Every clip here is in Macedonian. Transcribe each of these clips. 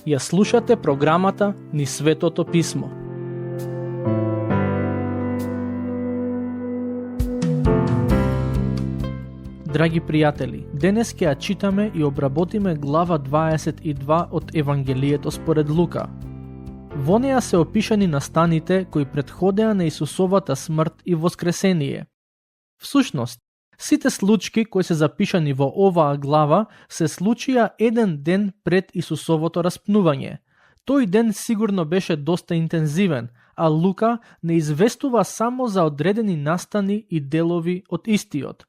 Ја слушате програмата Низ Светото Писмо. Драги пријатели, денес ќе ја читаме и обработиме глава 22 од Евангелието според Лука. Во неја се опишани настаните кои претходеа на Исусовата смрт и воскресение. Всушност, сите случаи кои се запишани во оваа глава се случија еден ден пред Исусовото распнување. Тој ден сигурно беше доста интензивен, а Лука не известува само за одредени настани и делови од истиот.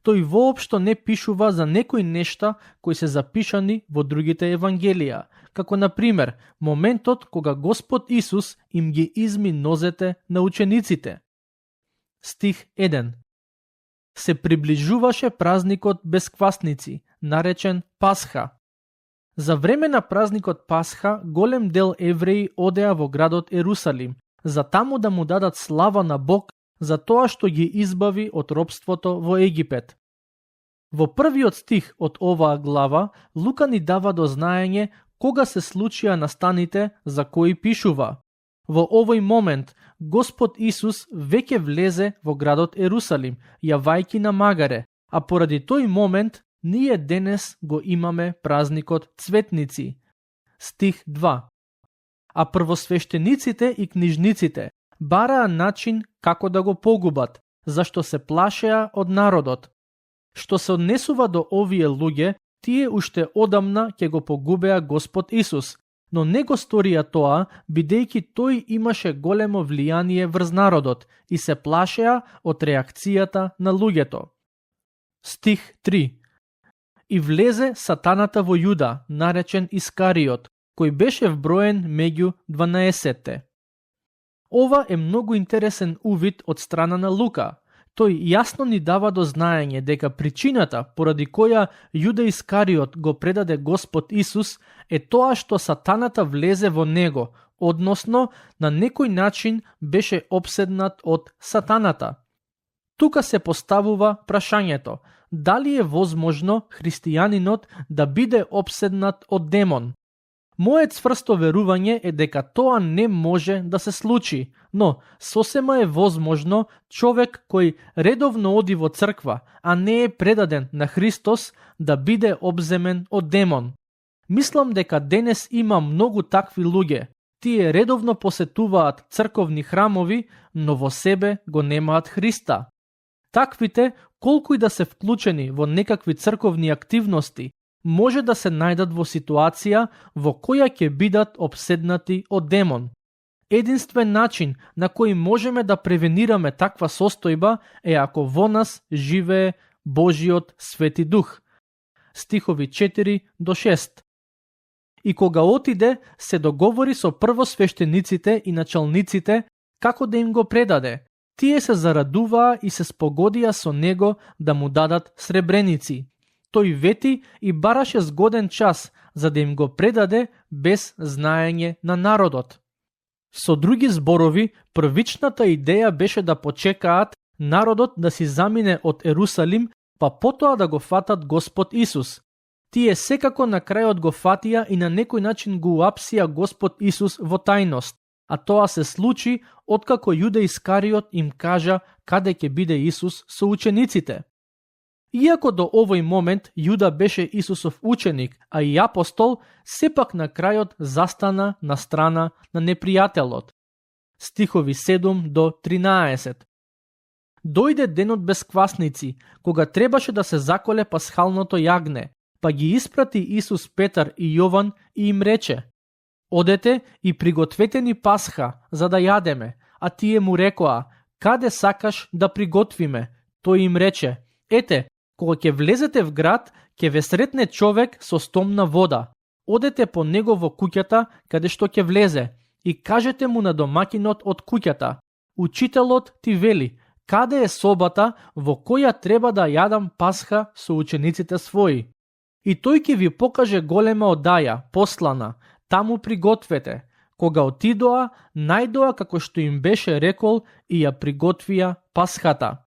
Тој воопшто не пишува за некои нешта кои се запишани во другите евангелија, како на пример моментот кога Господ Исус им ги изми нозете на учениците. Стих 1. Се приближуваше празникот без квасници, наречен Пасха. За време на празникот Пасха, голем дел евреи одеа во градот Ерусалим, за таму да му дадат слава на Бог за тоа што ги избави од робството во Египет. Во првиот стих од оваа глава, Лука ни дава до знаење кога се случија настаните за кои пишува. Во овој момент, Господ Исус веќе влезе во градот Ерусалим, јавајки на магаре, а поради тој момент, ние денес го имаме празникот Цветници. Стих 2. А првосвештениците и книжниците бараа начин како да го погубат, зашто се плашеа од народот. Што се однесува до овие луѓе, тие уште одамна ќе го погубеа Господ Исус, но не го сторија тоа, бидејќи тој имаше големо влијание врз народот и се плашеа од реакцијата на луѓето. Стих 3. И влезе сатаната во Јуда, наречен Искариот, кој беше вброен меѓу 12-те. Ова е многу интересен увид од страна на Лука. Тој јасно ни дава до знаење дека причината поради која Јуда Искариот го предаде Господ Исус е тоа што сатаната влезе во него, односно на некој начин беше обседнат од сатаната. Тука се поставува прашањето, дали е возможно христијанинот да биде обседнат од демон? Мојот цврсто верување е дека тоа не може да се случи, но сосема е возможно човек кој редовно оди во црква, а не е предаден на Христос, да биде обземен од демон. Мислам дека денес има многу такви луѓе. Тие редовно посетуваат црковни храмови, но во себе го немаат Христа. Таквите, колку и да се вклучени во некакви црковни активности, може да се најдат во ситуација во која ќе бидат обседнати од демон. Единствен начин на кој можеме да превенираме таква состојба е ако во нас живее Божиот Свети Дух. Стихови 4 до 6. И кога отиде, се договори со првосвештениците и началниците како да им го предаде. Тие се зарадуваа и се спогодија со него да му дадат сребреници. Тој вети и бараше згоден час, за да им го предаде без знаење на народот. Со други зборови, првичната идеја беше да почекаат народот да си замине од Ерусалим, па потоа да го фатат Господ Исус. Тие секако на крајот го фатија и на некој начин го уапсија Господ Исус во тајност, а тоа се случи откако Јуда Искариот им кажа каде ќе биде Исус со учениците. Иако до овој момент Јуда беше Исусов ученик, а и апостол, сепак на крајот застана на страна на непријателот. Стихови 7 до 13. Дојде денот без квасници, кога требаше да се заколе пасхалното јагне, па ги испрати Исус Петар и Јован и им рече: Одете и пригответе ни пасха, за да јадеме. А тие му рекоа: Каде сакаш да приготвиме? Тој им рече: Ете, кога ќе влезете в град, ќе ве сретне човек со стомна вода. Одете по него во куќата каде што ќе влезе и кажете му на домакинот од куќата: Учителот ти вели, каде е собата во која треба да јадам пасха со учениците своји? И тој ќе ви покаже голема одаја, послана, таму пригответе. Кога отидоа, најдоа како што им беше рекол и ја приготвија пасхата.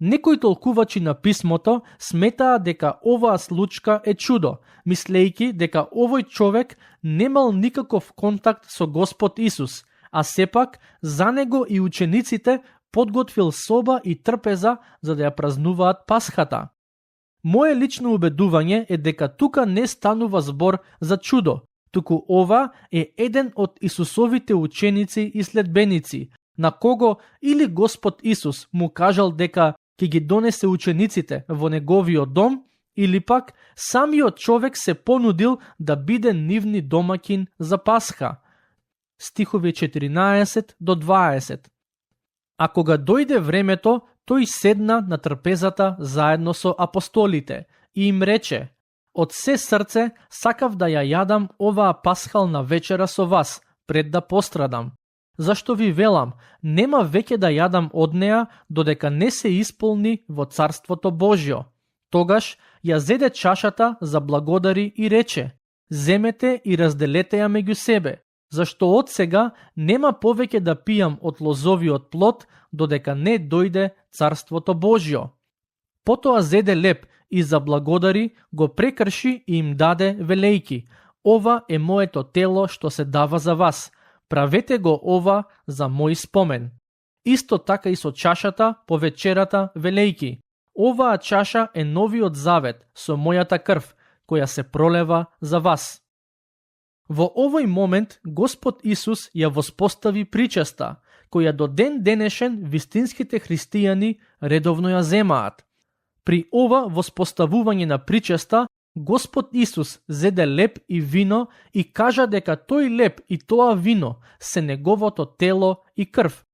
Некои толкувачи на писмото сметаа дека оваа случка е чудо, мислејќи дека овој човек немал никаков контакт со Господ Исус, а сепак за него и учениците подготвил соба и трпеза за да ја празнуваат Пасхата. Мое лично убедување е дека тука не станува збор за чудо, туку ова е еден од Исусовите ученици и следбеници, на кого или Господ Исус му кажал дека ќе ги донесе учениците во неговиот дом, или пак самиот човек се понудил да биде нивни домакин за Пасха. Стихови 14 до 20. А кога дојде времето, тој седна на трпезата заедно со апостолите и им рече: Од се срце сакав да ја јадам оваа пасхална вечера со вас, пред да пострадам. Зашто ви велам, нема веќе да јадам од неа, додека не се исполни во Царството Божјо. Тогаш ја зеде чашата, заблагодари и рече: Земете и разделете ја меѓу себе, зашто од сега нема повеќе да пијам од лозовиот плод, додека не дојде Царството Божјо. Потоа зеде леп и заблагодари, го прекрши и им даде, велејки: Ова е моето тело што се дава за вас. Правете го ова за мој спомен. Исто така и со чашата по вечерата, велејки: Оваа чаша е новиот завет со мојата крв, која се пролева за вас. Во овој момент Господ Исус ја воспостави причеста, која до ден денешен вистинските христијани редовно ја земаат. При ова воспоставување на причеста, Господ Исус зеде леп и вино и кажа дека тој леп и тоа вино се неговото тело и крв.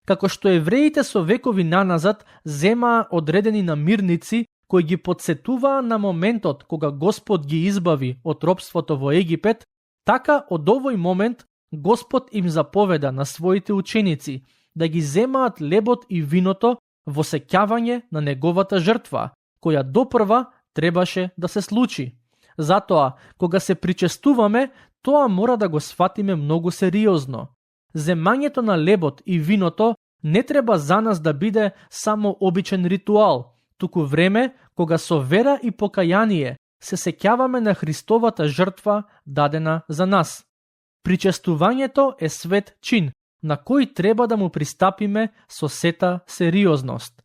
Како што евреите со векови наназад земаа одредени намирници кои ги подсетуваа на моментот кога Господ ги избави од робството во Египет, така од овој момент Господ им заповеда на своите ученици да ги земаат лебот и виното во сеќавање на неговата жртва, која допрва требаше да се случи. Затоа, кога се причестуваме, тоа мора да го сватиме многу сериозно. Земањето на лебот и виното не треба за нас да биде само обичен ритуал, туку време кога со вера и покаяние се сеќаваме на Христовата жртва дадена за нас. Причестувањето е свет чин, на кој треба да му пристапиме со сета сериозност.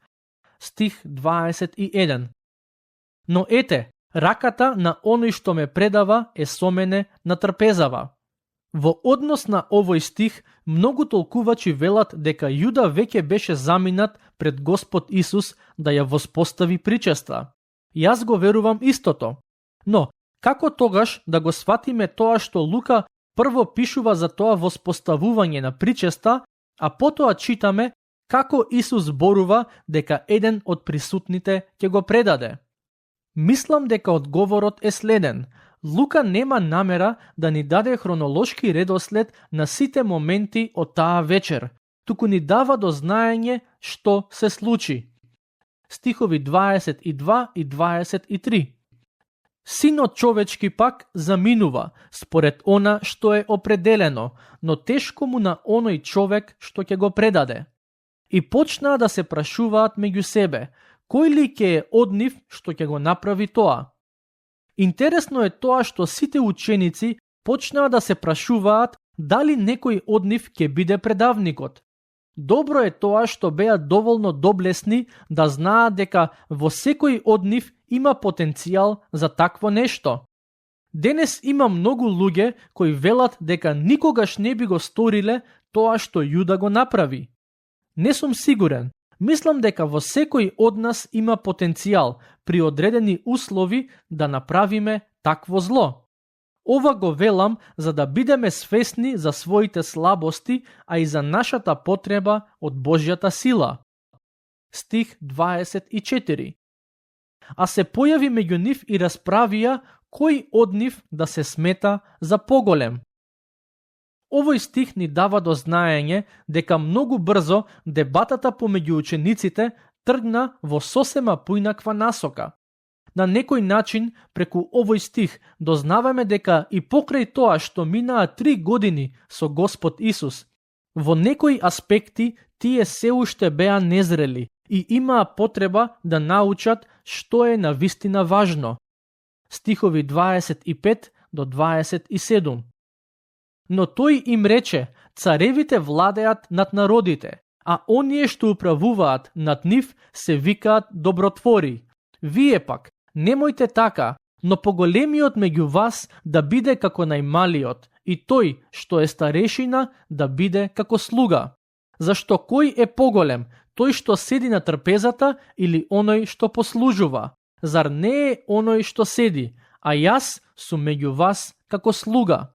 Стих 21. Но ете, раката на оној што ме предава е со мене на трпезава. Во однос на овој стих, многу толкувачи велат дека Јуда веќе беше заминат пред Господ Исус да ја воспостави причеста. Јас го верувам истото. Но, како тогаш да го сватиме тоа што Лука прво пишува за тоа воспоставување на причеста, а потоа читаме како Исус зборува дека еден од присутните ќе го предаде? Мислам дека одговорот е следен. Лука нема намера да ни даде хронолошки редослед на сите моменти од таа вечер, туку ни дава до знаење што се случи. Стихови 22 и 23. Синот човечки пак заминува според она што е определено, но тешко му на оној човек што ќе го предаде. И почнаа да се прашуваат меѓу себе, кој ли ќе е од нив што ќе го направи тоа? Интересно е тоа што сите ученици почнаа да се прашуваат дали некој од нив ќе биде предавникот. Добро е тоа што беа доволно доблесни да знаат дека во секој од нив има потенцијал за такво нешто. Денес има многу луѓе кои велат дека никогаш не би го сториле тоа што Јуда го направи. Не сум сигурен. Мислам дека во секој од нас има потенцијал при одредени услови да направиме такво зло. Ова го велам за да бидеме свесни за своите слабости, а и за нашата потреба од Божјата сила. Стих 24. А се појави меѓу нив и расправија кој од нив да се смета за поголем. Овој стих ни дава до знаење дека многу брзо дебатата помеѓу учениците тргна во сосема поинаква насока. На некој начин, преку овој стих, дознаваме дека и покрај тоа што минаа 3 години со Господ Исус, во некои аспекти тие се уште беа незрели и имаа потреба да научат што е навистина важно. Стихови 25 до 27. Но тој им рече, царевите владеат над народите, а оние што управуваат над нив се викаат добротвори. Вие пак, немојте така, но поголемиот меѓу вас да биде како најмалиот, и тој што е старешина да биде како слуга. Зашто кој е поголем, тој што седи на трпезата или оној што послужува? Зар не е оној што седи, а јас сум меѓу вас како слуга?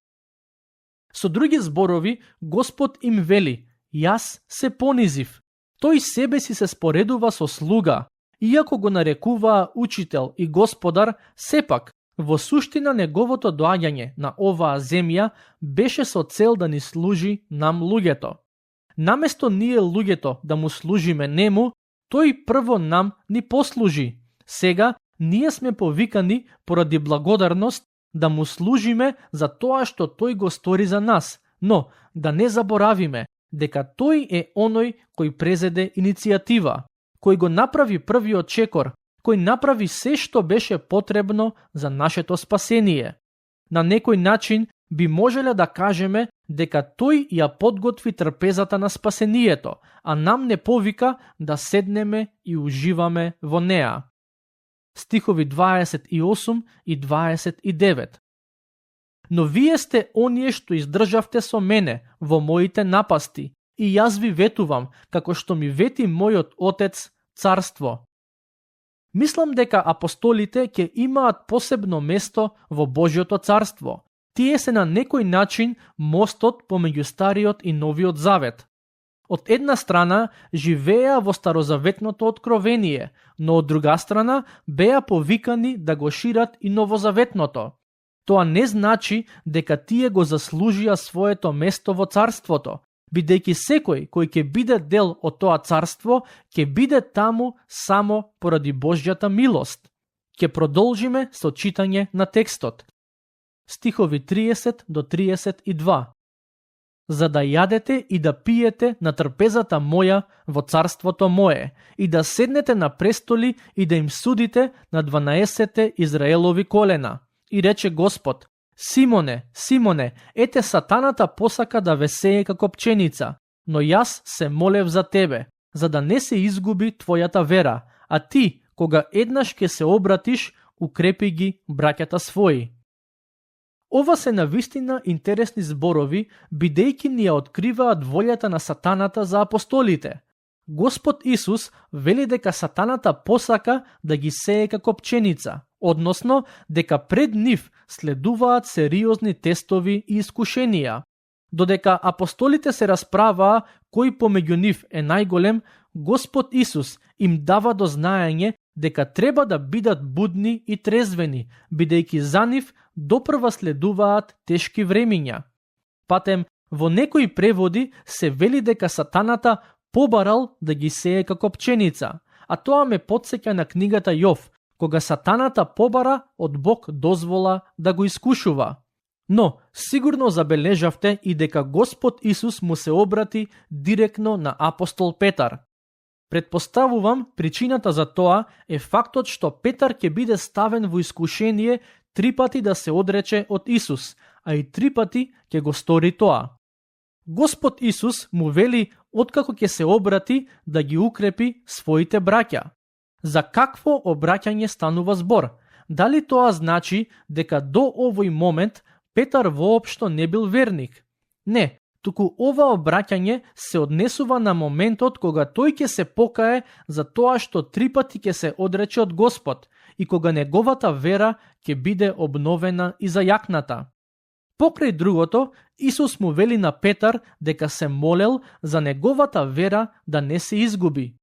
Со други зборови, Господ им вели, јас се понизив. Тој себе си се споредува со слуга. Иако го нарекуваа учител и господар, сепак, во суштина неговото доаѓање на оваа земја беше со цел да ни служи нам луѓето. Наместо ние луѓето да му служиме нему, тој прво нам ни послужи. Сега ние сме повикани поради благодарност да му служиме за тоа што тој го стори за нас, но да не заборавиме дека тој е оној кој презеде иницијатива, кој го направи првиот чекор, кој направи се што беше потребно за нашето спасение. На некој начин би можеле да кажеме дека тој ја подготви трпезата на спасението, а нам не повика да седнеме и уживаме во неа. Стихови 28 и 29. Но вие сте оние што издржавте со мене во моите напасти, и јас ви ветувам, како што ми вети мојот Отец, Царство. Мислам дека апостолите ќе имаат посебно место во Божјото Царство. Тие се на некој начин мостот помеѓу Стариот и Новиот Завет. Од една страна живееа во Старозаветното откровение, но од друга страна беа повикани да го шират и Новозаветното. Тоа не значи дека тие го заслужија своето место во Царството, бидејќи секој кој ќе биде дел од тоа царство, ќе биде таму само поради Божјата милост. Ќе продолжиме со читање на текстот. Стихови 30 до 32. За да јадете и да пиете на трпезата моја во царството мое, и да седнете на престоли и да им судите на 12 Израелови колена. И рече Господ, Симоне, Симоне, ете сатаната посака да ве сее како пченица, но јас се молев за тебе, за да не се изгуби твојата вера, а ти, кога еднаш ке се обратиш, укрепи ги браќата своји. Ова се навистина интересни зборови, бидејќи ни ја откриваат волјата на сатаната за апостолите. Господ Исус вели дека сатаната посака да ги сее како пченица, односно дека пред нив следуваат сериозни тестови и искушенија. Додека апостолите се расправаа кој помеѓу нив е најголем, Господ Исус им дава до знаење дека треба да бидат будни и трезвени, бидејќи за нив допрва следуваат тешки времиња. Патем, во некои преводи се вели дека сатаната побарал да ги сее како пченица, а тоа ме потсеќа на книгата Јов, кога сатаната побара од Бог дозвола да го искушува. Но, сигурно забележавте и дека Господ Исус му се обрати директно на апостол Петар. Предпоставувам, причината за тоа е фактот што Петар ќе биде ставен во искушение 3 пати да се одрече од Исус, а и 3 пати ќе го стори тоа. Господ Исус му вели откако ќе се обрати да ги укрепи своите браќа. За какво обраќање станува збор? Дали тоа значи дека до овој момент Петар воопшто не бил верник? Не, туку ова обраќање се однесува на моментот кога тој ќе се покае за тоа што 3 пати ќе се одрече од Господ и кога неговата вера ќе биде обновена и зајакната. Покрај другото, Исус му вели на Петар дека се молел за неговата вера да не се изгуби.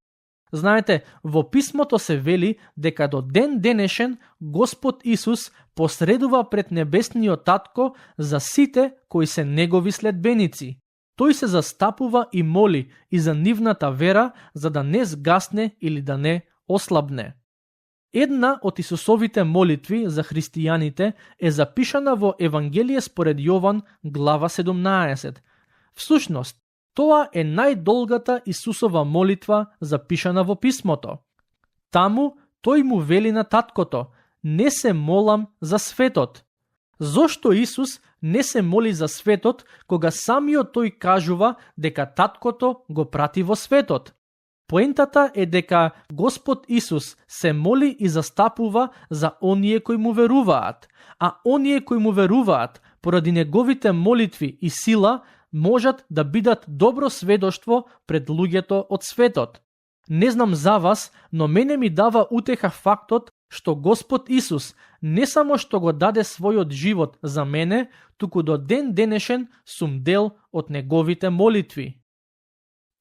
Знаете, во писмото се вели дека до ден денешен Господ Исус посредува пред небесниот татко за сите кои се негови следбеници. Тој се застапува и моли и за нивната вера за да не сгасне или да не ослабне. Една од Исусовите молитви за христијаните е запишана во Евангелие според Јован, глава 17. Всушност, Тоа е најдолгата Исусова молитва запишана во писмото. Таму тој му вели на таткото: не се молам за светот. Зошто Исус не се моли за светот, кога самиот тој кажува дека таткото го прати во светот? Поентата е дека Господ Исус се моли и застапува за оние кои му веруваат, а оние кои му веруваат, поради неговите молитви и сила, можат да бидат добро сведоштво пред луѓето од светот. Не знам за вас, но мене ми дава утеха фактот што Господ Исус не само што го даде својот живот за мене, туку до ден денешен сум дел од неговите молитви.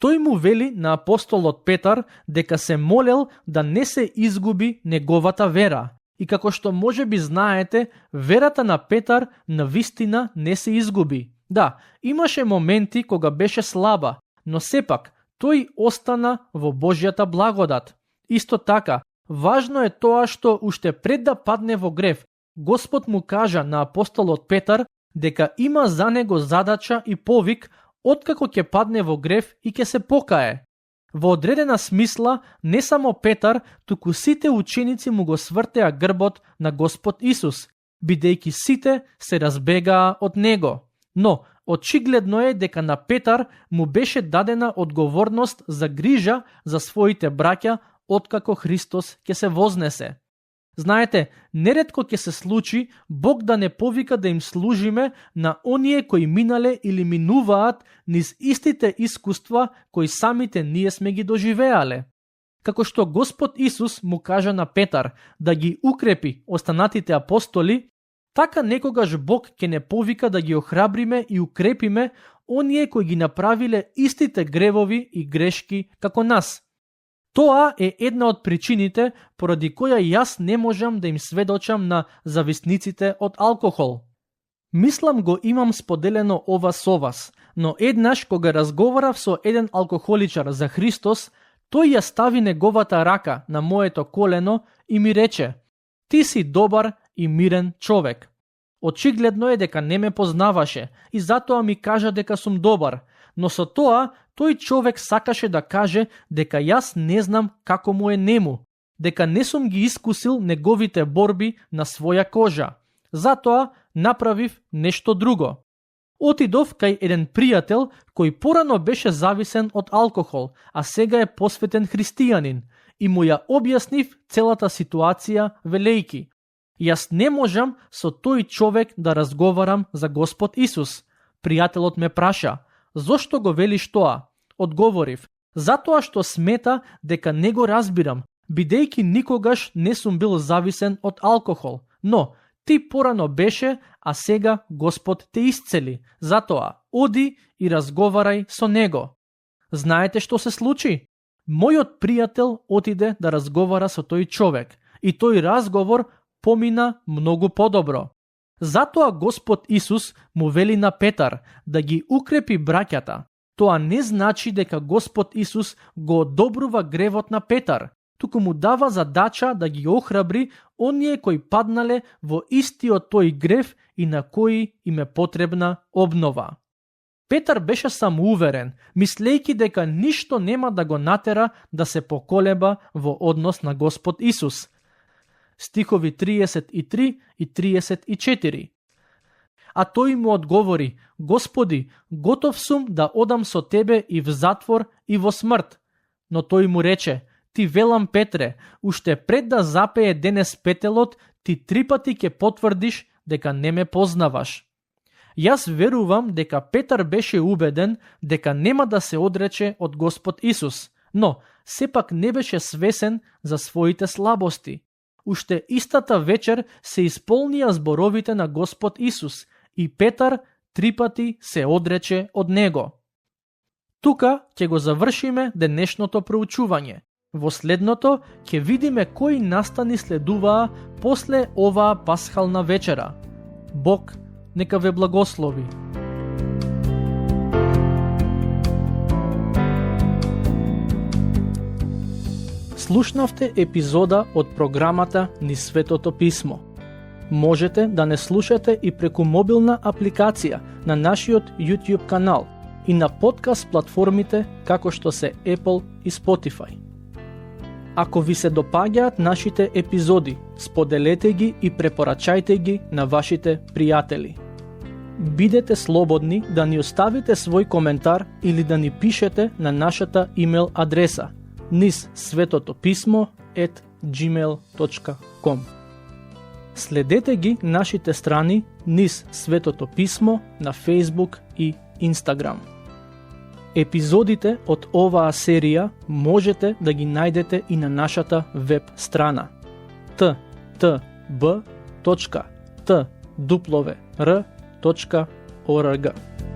Тој му вели на апостолот Петар дека се молел да не се изгуби неговата вера. И како што може би знаете, верата на Петар на вистина не се изгуби. Да, имаше моменти кога беше слаба, но сепак тој остана во Божјата благодат. Исто така, важно е тоа што уште пред да падне во грев, Господ му кажа на апостолот Петар дека има за него задача и повик откако ќе падне во грев и ќе се покае. Во одредена смисла, не само Петар, туку сите ученици му го свртеа грбот на Господ Исус, бидејќи сите се разбегаа од него. Но, очигледно е дека на Петар му беше дадена одговорност за грижа за своите браќа откако Христос ќе се вознесе. Знаете, неретко ќе се случи Бог да не повика да им служиме на оние кои минале или минуваат низ истите искуства кои самите ние сме ги доживеале. Како што Господ Исус му кажа на Петар да ги укрепи останатите апостоли, така некогаш Бог ќе не повика да ги охрабриме и укрепиме оние кои ги направиле истите гревови и грешки како нас. Тоа е една од причините поради која јас не можам да им сведочам на зависниците од алкохол. Мислам го имам споделено ова со вас, но еднаш кога разговарав со еден алкохоличар за Христос, тој ја стави неговата рака на моето колено и ми рече: ти си добар и мирен човек. Очигледно е дека не ме познаваше и затоа ми кажа дека сум добар, но со тоа тој човек сакаше да каже дека јас не знам како му е нему, дека не сум ги искусил неговите борби на своја кожа. Затоа направив нешто друго. Отидов кај еден пријател кој порано беше зависен од алкохол, а сега е посветен христијанин, и му ја објаснив целата ситуација велејки: јас не можам со тој човек да разговарам за Господ Исус. Пријателот ме праша: зошто го велиш тоа? Одговорив: затоа што смета дека не го разбирам, бидејќи никогаш не сум бил зависен од алкохол, но ти порано беше, а сега Господ те исцели. Затоа оди и разговарај со него. Знаете што се случи? Мојот пријател отиде да разговара со тој човек и тој разговор помина многу подобро. Затоа Господ Исус му вели на Петар да ги укрепи браќата. Тоа не значи дека Господ Исус го одобрува гревот на Петар, туку му дава задача да ги охрабри оние кои паднале во истиот тој грев и на кои им е потребна обнова. Петар беше самоуверен, мислејќи дека ништо нема да го натера да се поколеба во однос на Господ Исус. Стихови 33 и 34. А тој му одговори: Господи, готов сум да одам со тебе и в затвор и во смрт. Но тој му рече: ти велам Петре, уште пред да запее денес петелот, ти 3 пати ќе потврдиш дека не ме познаваш. Јас верувам дека Петар беше убеден дека нема да се одрече од Господ Исус, но сепак не беше свесен за своите слабости. Уште истата вечер се исполнија зборовите на Господ Исус и Петар 3 пати се одрече од него. Тука ќе го завршиме денешното проучување. Во следното ќе видиме кои настани следуваа после оваа пасхална вечера. Бог нека ве благослови. Слушнавте епизода од програмата Низ Светото Писмо. Можете да не слушате и преку мобилна апликација на нашиот YouTube канал, и на подкаст платформите како што се Apple и Spotify. Ако ви се допаѓаат нашите епизоди, споделете ги и препорачајте ги на вашите пријатели. Бидете слободни да ни оставите свој коментар или да ни пишете на нашата имейл адреса nizsvetotopисmo@gmail.com. Следете ги нашите страни Низ Светото писмо на Facebook и Instagram. Епизодите од оваа серија можете да ги најдете и на нашата веб страна ttb.twr.org.